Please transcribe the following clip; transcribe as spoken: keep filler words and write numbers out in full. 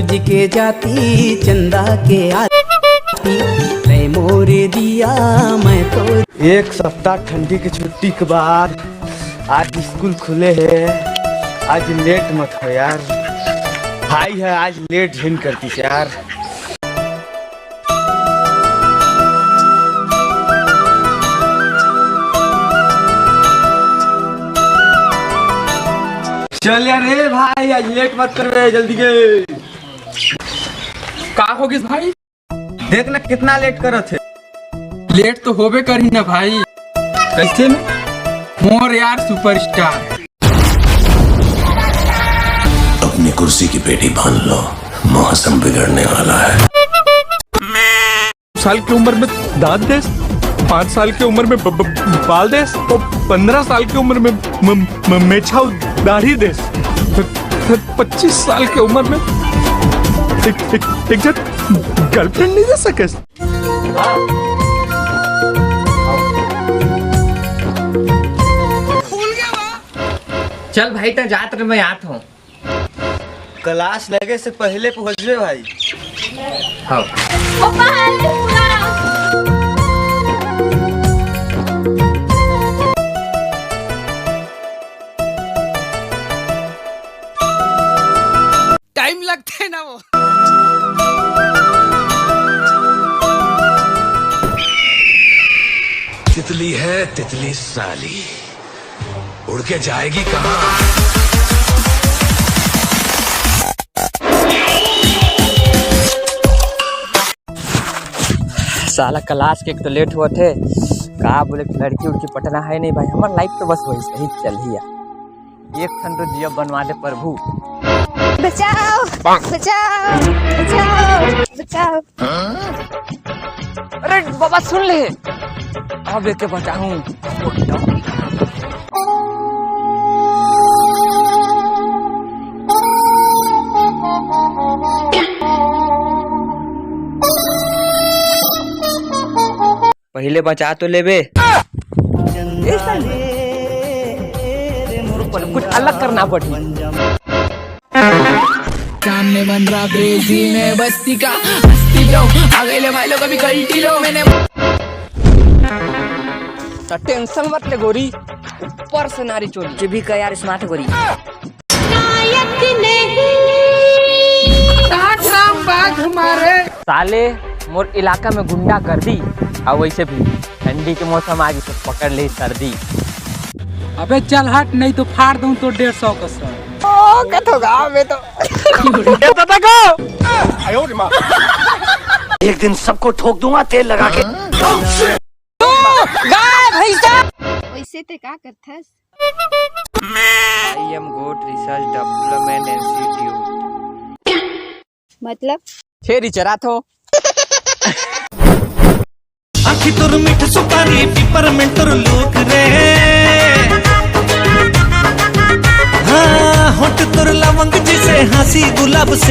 जी के जाती चंदा के आती, ले मोरे दिया मैं तो। एक सप्ताह ठंडी के छुट्टी के बाद आज स्कूल खुले हे। आज लेट मत हो यार, भाई है आज लेट झिन करती से यार। चल यार रे भाई, आज लेट मत करबे, जल्दी के। का होगिस भाई? देख ना कितना लेट करत हे। लेट तो होबे करही ना भाई। कैसे में? मोर यार सुपरस्टार। अपनी कुर्सी की पेटी बांध लो, मौसम बिगड़ने वाला है। साल की उम्र में दांत देस, पाँच साल की उम्र में ब- ब- बाल देस, और पन्द्रह साल की उम्र में म- म- मेछा दाढ़ी देस, फिर, फिर पच्चीस साल की उम्र में एक, एक, एक जन गर्लफ्रेंड नहीं दे सके। चल भाई, त जात रहे, मैं आत हूँ। क्लास लगे से पहले पहुँचबे भाई। हाँ। टाइम लगते है ना वो। तितली है तितली साली, उड़ के जाएगी कहाँ? साला क्लास के एक तो लेट हुआ थे, का बोले कि लड़की उड़की पटना है नहीं भाई, हमार लाइफ तो बस वही सही चल ही यार। एक ठन तो जिया बनवा दे प्रभु। बचाओ, बचाओ, बचाओ, बचाओ। अरे बाबा सुन ले, अब एके बचाऊं। पहले बचा तो लेबे। कुछ अलग करना पड़ी। सामने बन रहा क्रेजी में बस्ती का हस्ती लो। आ गए ले भाई लोग अभी कल्टी लो मैंने। तो टेंशन मत ले गोरी, ऊपर से नारी चोली। तू भी कह यार स्मार्ट गोरी। साले मोर इलाका में गुंडा कर दी, और वैसे भी ठंडी के मौसम आ गई तो पकड़ ली सर्दी। अबे चल हट, नहीं तो फाड़ दूं तो डेढ़ सौ का सर। ओ कथो गाँव में तो। एक दिन सबको ठोक दूंगा तेल लगा के। गाय भैंसा। वैसे ते का करथस? I am good research development institute। मतलब? छेरी चराथो। आँखी तोर मीठ सुपारी, पिपरमेंट तोर लूक रे। हाँ, होंठ तोर लवंग जैसे, हाँसी गुलाब सेंट।